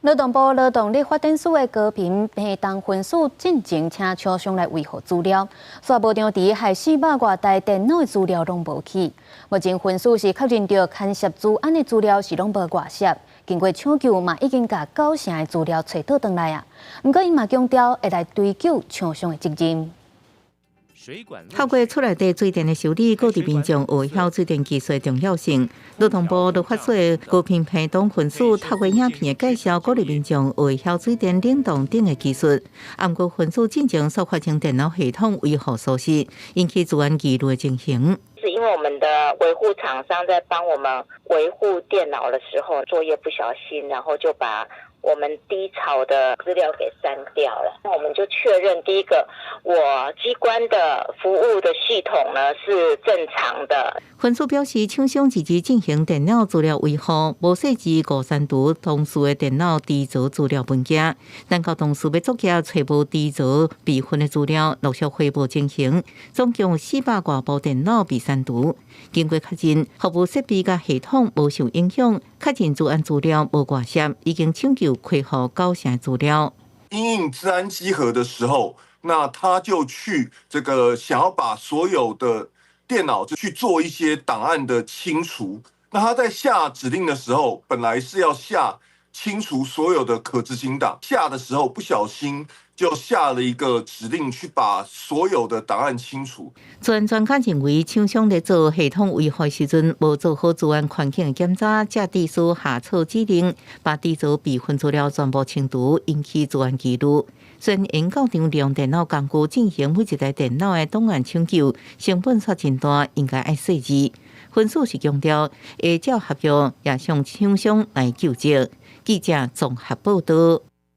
勞動部勞動力發展署的高屏屏東分署進前請廠商來維護資料，煞無著佇害400外台電腦的資料攏無去。目前分署是確認著牽涉資安的資料是攏無外洩，經過搶救嘛已經共九成的資料揣倒轉來啊。毋過𪜶嘛強調會來追究廠商的責任。透過厝內底水電的修理，鼓勵民眾學曉水電技術的重要性。勞動部勞發署的高屏屏東分署透過影片的介紹，鼓勵民眾學曉水電冷凍等的技術。毋過分署進前所發生電腦系統維護疏失，引起資安疑慮的情形。是因為我們的維護廠商在幫我們維護電腦的時候，作業不小心，然後就把我們低潮的資料給刪掉了。那我們就確認，第一個，我機關的服務的系統呢是正常的。分署表示，廠商自己進行電腦資料維護，無細緻誤刪除同事的電腦低槽資料文件。等到同事欲作業揣無低槽備份的資料，陸續恢復情形。總共400外部電腦被刪除。經過確認，服務設備佮系統無受影響，確認資安資料無外洩，已經搶救恢復九成資料。因應資安稽核的時候，那他就去這個想要把所有的電腦就去做一些檔案的清除。那他在下指令的時候，本來是要下清除所有的可執行檔，下的時候不小心就下了一個指令，去把所有的檔案清除。資安專家認為，廠商在做系統維護時陣，無做好資安環境的檢查，才致使下錯指令，把低槽備份資料全部清除，引起資安疑慮。雖然研究場利用電腦工具進行每一台電腦的檔案搶救，成本煞真大，應該愛細緻。分署是強調，會照合約也向廠商來究責。記者綜合報道。